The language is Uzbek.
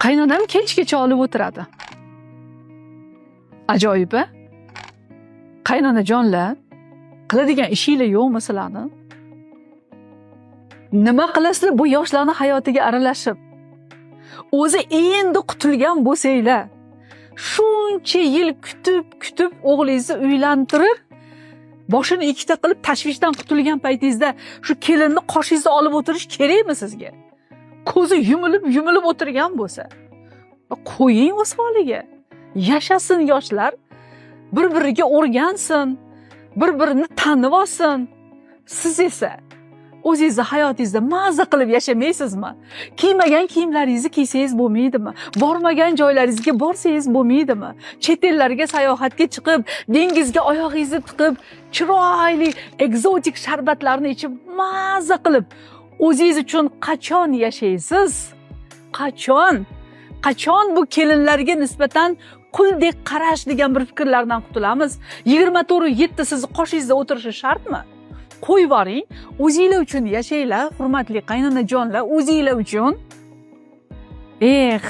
Qaynonam kechgacha olib o'tiradi. Ajoyib, a? Qaynonajonlar, qiladigan ishinglar yo'qmi sizlarni? Nima qilasizlar bu yoshlarni hayotiga aralashib? O'zi endi qutulgan bo'lsanglar, shuncha yil kutib kutib o'g'lingizni uylantirib, boshini ikkita qilib tashvishdan qutulgan paytingizda shu kelinni qoshingizda olib o'tirish kerakmi sizga? Ko'zi yumilib yumilib o'tirgan bo'lsa, qo'ying o'z holiga. Yashasin yoshlar, bir biriga o'rgansin, bir birini tanib olsin. Siz esa o'zingizni hayotingizda maza qilib yashamaysizmi? Kiymagan kiyimlaringizni kiysangiz bo'lmaydimi? Bormagan joylaringizga borsangiz bo'lmaydimi? Chet ellarga sayohatga chiqib, dengizga oyog'ingizni tiqib, chiroyli ekzotik sharbatlarni ichib, maza qilib o'zingiz uchun qachon yashaysiz? Qachon? Qachon bu kelinlarga nisbatan quldek qarash degan bir fikrlardan qutulamiz? 24/7 sizni qoshingizda o'tirishi shartmi? Qo'yib yuboring, o'zinglar uchun yashanglar, hurmatli qaynonajonlar, o'zinglar uchun. Eh.